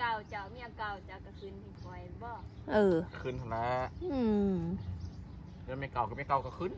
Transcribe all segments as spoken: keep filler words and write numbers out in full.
เก่าเจ้าเมียเก่าเจ้าก็ขึ้นให้ข่อยบ่ เออ ขึ้นหั่นละ อืม แล้วเมียเก่าก็เมียเก่าก็ขึ้น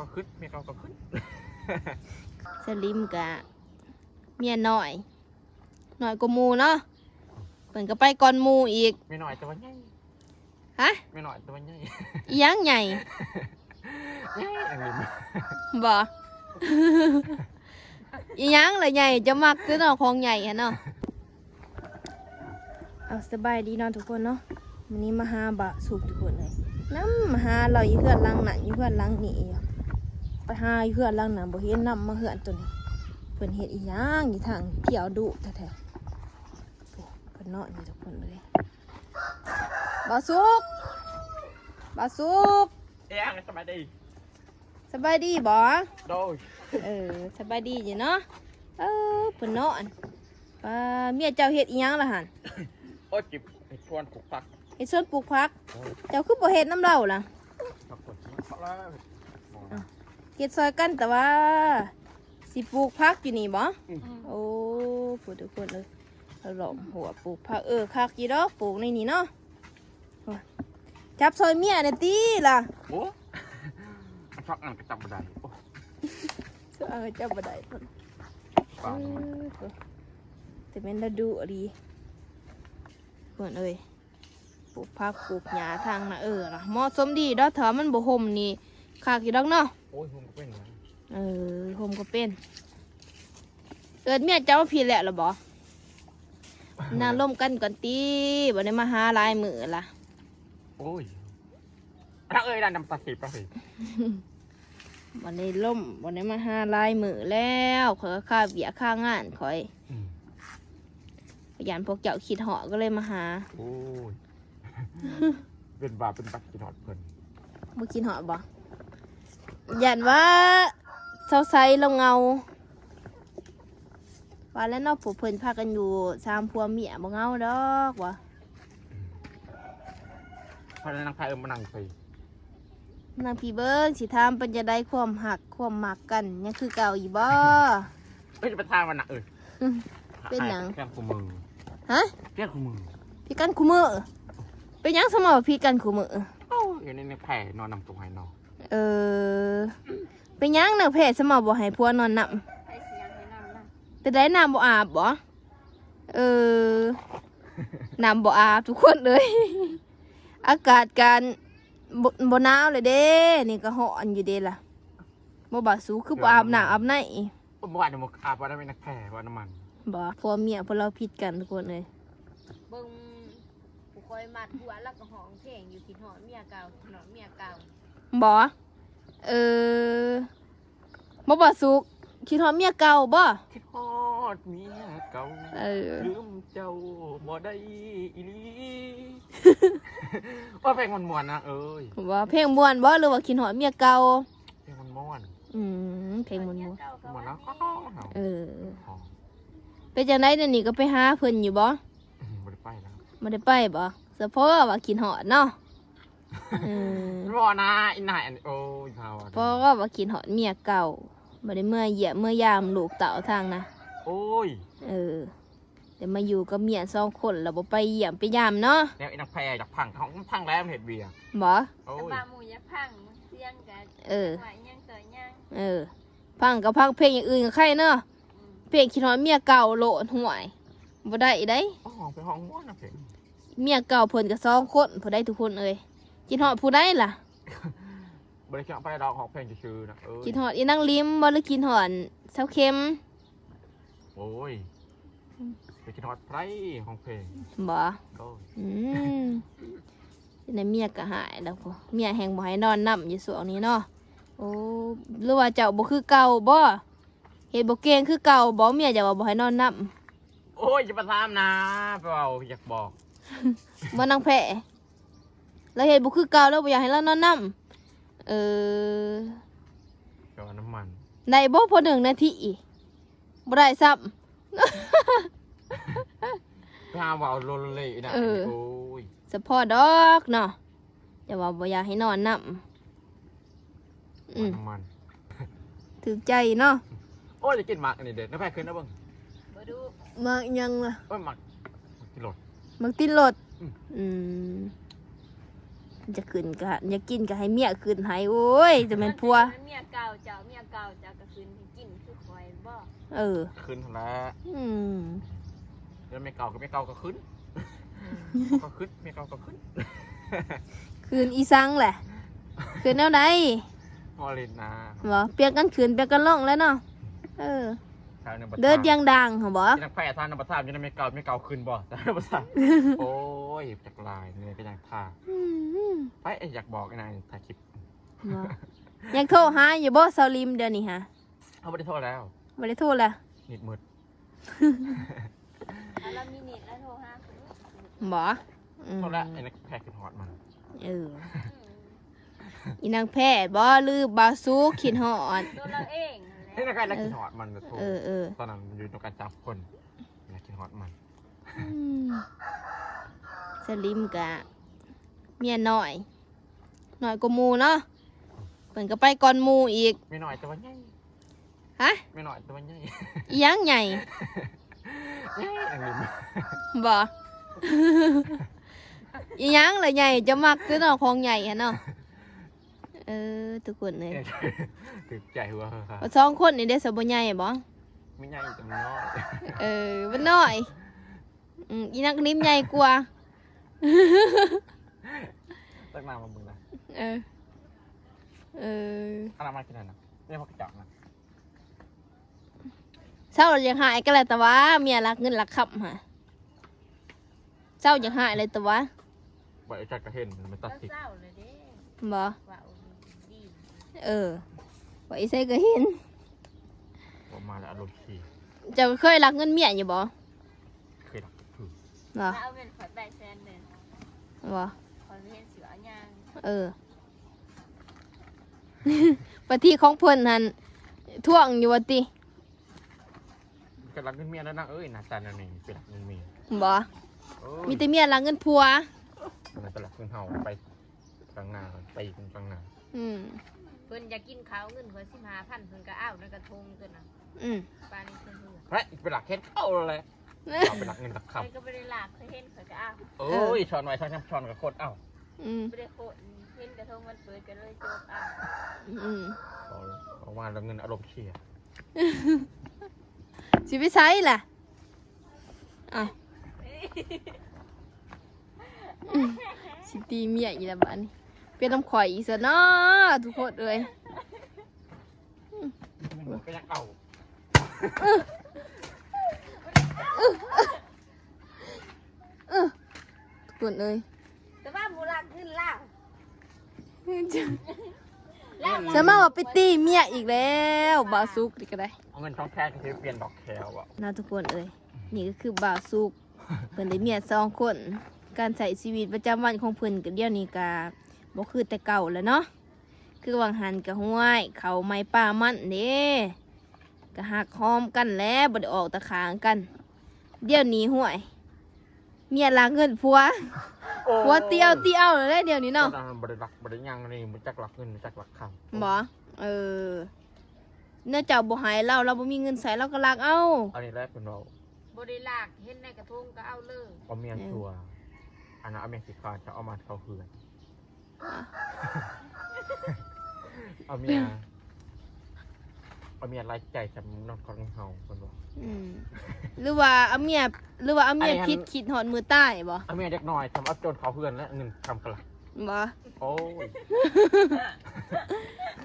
ก็ขึ้นเมียเก่าก็ขึ้น สลิมกะเมียน้อยน้อยกว่าหมู่เนาะเพิ่นก็ไปก่อนหมู่อีก เมียน้อยแต่ว่าใหญ่ ฮะ เมียน้อยแต่ว่าใหญ่ อีหยังใหญ่ ใหญ่อันนี้ บ่ อีหยังล่ะใหญ่จะมักคือเนาะของใหญ่หั่นเนาะเอาสบายดีเนาะทุกคนเนาะวันนี้มาหาบ่าวสุกทุกคนเลยนำมาหาเราอยู่เฮือนหลังนั้นอยู่เฮือนหลังนี้อยู่ไปหาอยู่เฮือนหลังนั้นบ่เห็นนำมาเฮือนตัวนี้เพิ่นเฮ็ดอีหยังอยู่ทางเที่ยวดุแท้ๆโอ้เพิ่นนอนอยู่ทุกคนเลยบ่าวสุกบ่าวสุก เอ้ยสบายดี สบายดีบ่ โดย เออสบายดีอยู่เนาะเออเพิ่นนอนป้าเมียเจ้าเฮ็ดอีหยังล่ะหั่น โอ้ยจิบเห็ดชวนปลูกผัก เฮ็ดสวนปลูกผัก เจ้าคือบ่เฮ็ดนำเราล่ะ ผักสดเขาแล้ว เฮ็ดซอยกันแต่ว่า สิปลูกผักอยู่นี่บ่ อืม โอ้ผู้ทุกคนเอ้ยเราล้อมหัวปลูกผักเออคักอยู่ดอกปลูกในนี่เนาะจับซอยเมียเนี่ยติล่ะ โอ้ผักอันก็จับบ่ได้โอ้ เออจับบ่ได้เพิ่น ปลา เออแต่แม่นละดุอีหลีเพิ่นเอ้ยปลูกผักปลูกหญ้าทางนาเออล่ะเหมาะสมดีดอกถ้ามันบ่ห่มนี่คักอยู่ดอกเนาะ โอ้ยผมก็เป็นนะ เออห่มก็เป็น เอิ้นเมียเจ้ามาพี้แล้วล่ะบ่นั่งลมกันก่อนติบ่ได้มาหาหลายมื้อล่ะ โอ้ยถ้าเอ้ยนั่นน้ำตาสีประสิ บ่ได้ลมบ่ได้มาหาหลายมื้อแล้วข้อยก็คาเวียกคางานข้อย อืม ย่านพวกเจ้าคิดฮอดก็เลยมาหา โอ้ยเป็นบาปเป็นบักกินหอดเพิ่น บ่คิดฮอดบ่ย่านว่าสาวไซลงเงา ว่าแล้วเนาะพวกเพิ่นพากันอยู่สามผัวเมียบ่เหงาดอกว่า เพราะฉะนั้นนางพายเอิ้นมานั่งไป นางพี่เบิ่งสิถามเพิ่นจะได้ความฮักความมักกันยังคือเก่าอยู่บ่ เอ้ยจะไปทางมันนะเอ้ย เป็นหยัง เพียงคู่มือ ฮะ เพียงคู่มือ ผิดกันคู่มื้อเป็นหยังสมอผิดกันคู่มื้อ เอ้าอยู่ในในแผ่นอนนำตัวให้นอน เออ เป็นหยังนางแพทย์สมอบ่ให้ผัวนอนนำ ใครสิยังให้นำนะ แต่ได้น้ำบ่อาบบ่เออ น้ำบ่อาบทุกคนเลย อากาศการบ่บ่หนาวเลยเด้ นี่ก็ฮ้อนอยู่เด้ล่ะบ่บ่าวสูคือบ่อาบน้ำอาบใน เมื่อวานเนี่ยมันอาบวันนั้นเป็นนักแผ่วันน้ำมัน บ่ผัวเมียพวกเราผิดกันทุกคนเลย เบิ่งผู้คอยมัดหัวแล้วก็ห้องเพลงอยู่คิดฮอดเมียเก่าคิดฮอดเมียเก่า บ่เออบ่บ่าวสุกคิดฮอดเมียเก่าบ่ คิดฮอดเมียเก่า เออ ลืมเจ้าบ่ได้อีหลีว่าเพลงมันม่วนนะเอ้ย ว่าเพลงม่วนบ่หรือว่าคิดฮอดเมียเก่า เพลงมันม่วน อืมเพลงม่วน เมียเก่าก็ ม่วน ว่า นะ มี อ๋อ ๆเออ เป็นจังได๋เดี๋ยวนี้ก็ไปหาเพิ่นอยู่บ่ บ่ได้ไปแล้ว บ่ได้ไปบ่สะเพาะว่าคิดฮอดเนาะเออ รอนะอีนายอันโอ้ยเท่า เพราะว่าว่าคิดฮอดเมียเก่าบ่ได้เมือเยี่ยมเมือยามลูกเต้าทางนะ โอ้ย เออแต่มาอยู่กับเมียสองคนแล้วบ่ไปเยี่ยมไปยามเนาะ แล้วไอ้นักแพร่อยากพังเขาพังแล้วมันเห็ดเบียร์ บ่ โอ้ แต่ ย บาหมู่อย่าพังเสียงกัน เออ ว่ายังต่อยัง เออ พังก็พังเพลงอย่างอื่นก็ใครเนาะ อืม เพลงคิดฮอดเมียเก่าโลดห่วยบ่ได้เด้ อ๋อห้องเป็นห้องม่วนนะเพลง เมียเก่าเพิ่นก็สองคนผู้ใดทุกคนเอ้ยคิดฮอดผู้ใดล่ะ บ่ได้คิดไปดอกห้องเพลงชื่อๆนะเอ้ย คิดฮอดอีนางลิมบ่หรือคิดฮอดสาวเข็ม โอ้ยไปคิดฮอดไพรห้องเพลง บ่ โอ้ย อืมในเมียก็หายแล้วพุ้นเมียแฮงบ่ให้นอนนำอยู่ช่วงนี้เนาะโอ้หรือว่าเจ้าบ่คือเก่าบ่เฮ็ดบ่เก่งคือเก่าบ่เมียเจ้าว่าบ่ให้นอนนำ โอ้ยจะมาถามนะไปเอาอยากบอก บ่นางแพรแล้วเฮ็ดบ่คือเก่าแล้วบ่อยากให้เรานอนนำเออ ก็น้ำมัน ได้บ่พอหนึ่งนาทีบ่ได้ซ้ำ ถ้าว่าเอาโลเลนะ เออ โอ้ย สะพอดอกเนาะแต่ว่าบ่อยากให้นอนนำอืม น้ำมัน ถือใจเนาะ โอ้ยจะกินหมากอันนี้เด็ดน้ำแพร่ขึ้นนะเบิ่ง บ่ดู มากยังล่ะ โอ้ยหมาก ที่รถ มักติดรถ อืม อืม จะขึ้นก็ อยากกินก็ให้เมียขึ้นให้ โอ้ย จะแม่นผัว เมียเก่าเจ้า เมียเก่าเจ้าก็ขึ้นให้กินคือข่อยบ่ เออ ขึ้นหั้นแหละ อืม แล้วเมียเก่าก็ เมียเก่าก็ขึ้น ก็ขึ้น เมียเก่าก็ขึ้น ขึ้นอีสังแหละ ขึ้นแนวใด พอเล่นนะ บ่ เปลี่ยนกันขึ้น เปลี่ยนกันลงแล้วเนาะ เออ เดินเดียงดังเหรอบ่ นักแพทย์ท่านนักประทานอยู่ในเมียเก่า เมียเก่าขึ้นบ่ ท่านนักประทาน โอ้ย จักลาย เมียก็ยังท่า อืม ไป อยากบอกไอ้นายถ่ายคลิป บ่ ยังโทรหาอยู่บ่ สาวลิมเดี๋ยวนี้ฮะ เขาไม่ได้โทรแล้ว ไม่ได้โทรแล้ว นิดมืด แล้วมีนิดแล้วโทรหาคุณ บ่ อืม โทรแล้ว ไอ้นักแพทย์ขึ้นฮอดมัน เออ อีนางแพทย์บ่ หรือบ่าวสุกคิดฮอด ตัวเราเองนั่นแหละ เฮ้ย นักแพทย์นักคิดฮอดมัน โทร เออ เออ ตอนนั้นอยู่ด้วยกันสามคน นักคิดฮอดมัน อืม สาวลิมกะ เมียน้อย น้อยกว่าหมู่เนาะ เพิ่นก็ไปก่อนหมู่อีก เมียน้อยแต่ว่าใหญ่ ฮะ เมียน้อยแต่ว่าใหญ่ อีหยังใหญ่ ใหญ่อันนี้ บ่ อีหยังล่ะใหญ่ จะมักคือเนาะ ของใหญ่หั้นเนาะ เออ ทุกคนเอ้ย ถือใจหัวค่ะ ว่าสองคนนี่ได้สะบ่ใหญ่บ่ ไม่ใหญ่แต่มันน้อย เออ มันน้อย อืม อีนักนิ่มใหญ่กว่า ตักน้ำมาเบิ่งนะ เออ เออ เอาน้ำมากินหน่อยนะ เนี่ยพักกระจอกนะ เศร้าอยากหายก็แล้วแต่ว่า เมียรักเงินรักคำฮะ เศร้าอยากหายเลยแต่ว่า บ่อยจักก็เห็นมันตัดสิ เศร้าเลยเด้ บ่ ว่าโอ้ยดี เออ ว่าอีไสก็เห็น ว่ามาแล้วอารมณ์เสีย เจ้าเคยรักเงินเมียอยู่บ่ เคยรักคือ บ่ มาเอาเงินข่อยไปแสนหนึ่ง บ่ ข่อยบ่เห็นสิเอาหยัง เออ ปฏิของเพิ่นหั่น ทวงอยู่ว่าติ ก็รักเงินเมียแล้วนะ เอ้ย หน้าตาแนวนี้ไปรักเงินเมีย บ่ เอ้ย มีแต่เมียรักเงินผัว มันก็รักเงินเฮาไปทางหน้า ไปทางหน้า อืม เพิ่นอยากกินข้าว เงินเพิ่นสิบห้าพัน เพิ่นก็เอาในกระทงตัวน่ะ อืม ปานนี้เพิ่นเหือ เฮ้ย ไปรักแค่เก่าเลย เอาไปรักเงินรักคำ เพิ่นก็บ่ได้รัก เคยเห็นเพิ่นก็เอา เอ้ย เออ ช้อนไว้ช้อนช้ำช้อนกับโคตรเอา อืม บ่ได้โคตร เห็นกระทงวันเกิดก็เลยจกเอา อืม ออกมาแล้วเงินอารมณ์เสีย สิไปไสล่ะ อ่ะ สิตีเมียอีกแล้วบัดนี้ เป็นน้ำข่อยอีกซะเนาะทุกคนเอ้ย มันก็ยังเอา เออ ทุกคนเอ้ย แต่ว่าบ่รักเงินลาว จะมาว่าไปตีเมียอีกแล้ว บ่าวสุกนี่ก็ได้ เอาเงินทองแท้ก็คือเปลี่ยนดอกแคลอ่ะ นะทุกคนเอ้ย นี่ก็คือบ่าวสุก เพิ่นได้เมียสองคน การใช้ชีวิตประจำวันของเพิ่นก็เดี๋ยวนี้ก็บ่คือแต่เก่าแล้วเนาะ คือหว่างหั้นก็ห้วย ข้าวใหม่ปลามันเด้ ก็ฮักหอมกันแหละ บ่ได้ออกตะขางกัน เดี๋ยวนี้ห้วย เมียลักเงินผัว โอ้ย ผัวเตี้ยวเตี้ยวเลยเดี๋ยวนี้เนาะ ตอนนั้นบ่ได้รักบ่ได้หยังนี่ บ่จักรักเงิน บ่จักรักคำ บ่ เออ เนาะ เจ้าบ่ให้ลาว ลาวบ่มีเงินใช้ ลาวก็ลักเอา อันนี้แหละเพิ่นเว้า บ่ได้ลัก เห็นในกระทงก็เอาเลย เอาเมีย เออ ชัวร์ อันนั้นเอาเมียขี้คร้าน จะเอามาเข้าเฮือน เอาเมีย เอาเมียหลายใจจำนอนของเฮาเพิ่นว่า อืม หรือว่าเอาเมีย หรือว่าเอาเมีย อันนี้หัน ผิดคิดฮอดมื้อตายบ่ เอาเมียเด็กน้อยจำเอาโจรเข้าเฮือนและเงินคำกะลัก บ่ โอ้ย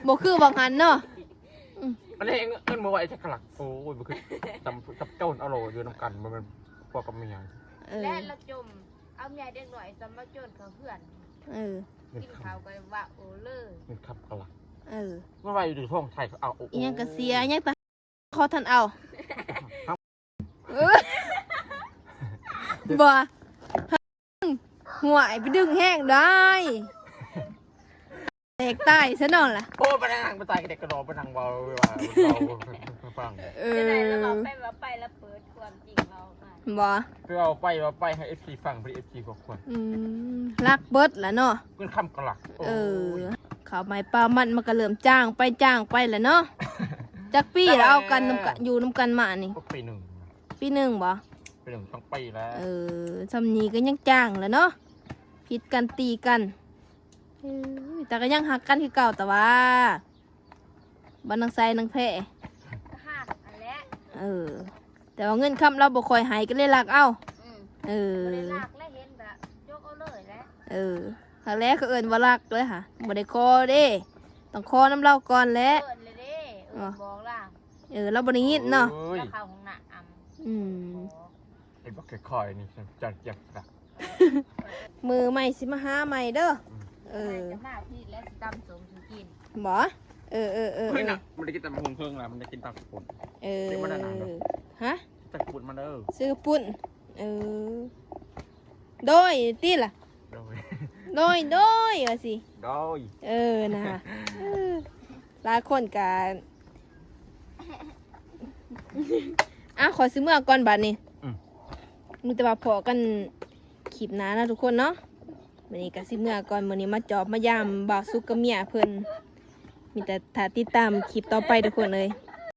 บ่คือหว่างหั้นเนาะ อันนี้เงินมาไว้จักกะลัก โอ้ย บ่คือจำ จำโจรเอาโลอยู่นำกัน บ่แม่นพวกกับเมีย เออ และละจม เอาเมียเด็กน้อยสำมาโจรเข้าเฮือน เออ กินข้าวก็ว่าโอเลย เงินคำกะลัก เออ เมื่อวานอยู่ท้องไทยเขาเอา โอ้ อีหยังก็เสีย ยังตะ ขอท่านเอา เออ บ่ ห่วย ไปดึงแฮงได้ แตกตายซะนั่นล่ะ โอ้ ไปนั่ง ไปตายกับเด็กกระดอก ไปนั่งเบา เบา ฟัง เออ จะได้แล้วบอกไปว่าไปแล้วเปิดความจริงเราออกมา บ่ คือเอาไปว่าไปให้เอฟซีฟัง ไปเอฟซีก็ควร อืม ลักเบิดล่ะเนาะ เงินคำกะลัก เออ โอ้ย ข้าวใหม่ปลามัน มันก็เริ่มจางไปจางไปล่ะเนาะ จักปีแล้วเอากันนำกัน อยู่นำกันมานี่ ก็ปีหนึ่ง ปีหนึ่งบ่ เป็นหนึ่งต้องปีแล้ว เออ ซำนี้ก็ยังจ้างแหละเนาะ ผิดกันตีกัน เออ แต่ก็ยังฮักกันคือเก่า แต่ว่าบ่นางไซนางแพร่ ก็หักอันแหละ เออ แต่ว่าเงินคำเราบ่ค่อยให้ก็เลยลักเอา อืม เออ บ่ได้ลักและเห็นแบบยกเอาเลยแหละ เออครั้งแรกก็เอิ้นว่าลักเลยค่ะ บ่ได้ขอเด้ ต้องขอนำเราก่อนแหละ เอิ้นเลยเด้เอิ้นบอกล่ะ เออ เราบ่ได้ยินเนาะ โอ้ย แล้วเข้าห้องน้ำ อืม ไอ้บักคอยๆนี่จังเจ็บนะ มือใหม่สิมาหาใหม่เด้อ เออ จะมาพี่และสิตำสมสุกิน บ่ เออเออเออ เฮ้ย เออ หนักมันได้กินตำบักหุ่งเพิ่งแล้วมันได้กินตำกระปุ่น เออ เดี๋ยวมาด้านหลังเด้อ ฮะ ตำกระปุ่นมาเด้อ ซื้อปุ้น เออ โดยติล่ะ โดย โดยโดยว่าสิ โดย เออนะเออหลายคนกะอ่ะขอซื้อเมือก่อนบัดนี้ อืม มีแต่ว่าพอกันคลิปหน้านะทุกคนเนาะ มื้อนี้ก็สิเมือก่อน มื้อนี้มาจอบมายามบ่าวสุกกับเมียเพิ่น มีแต่ถ้าติดตามคลิปต่อไปทุกคนเอ้ย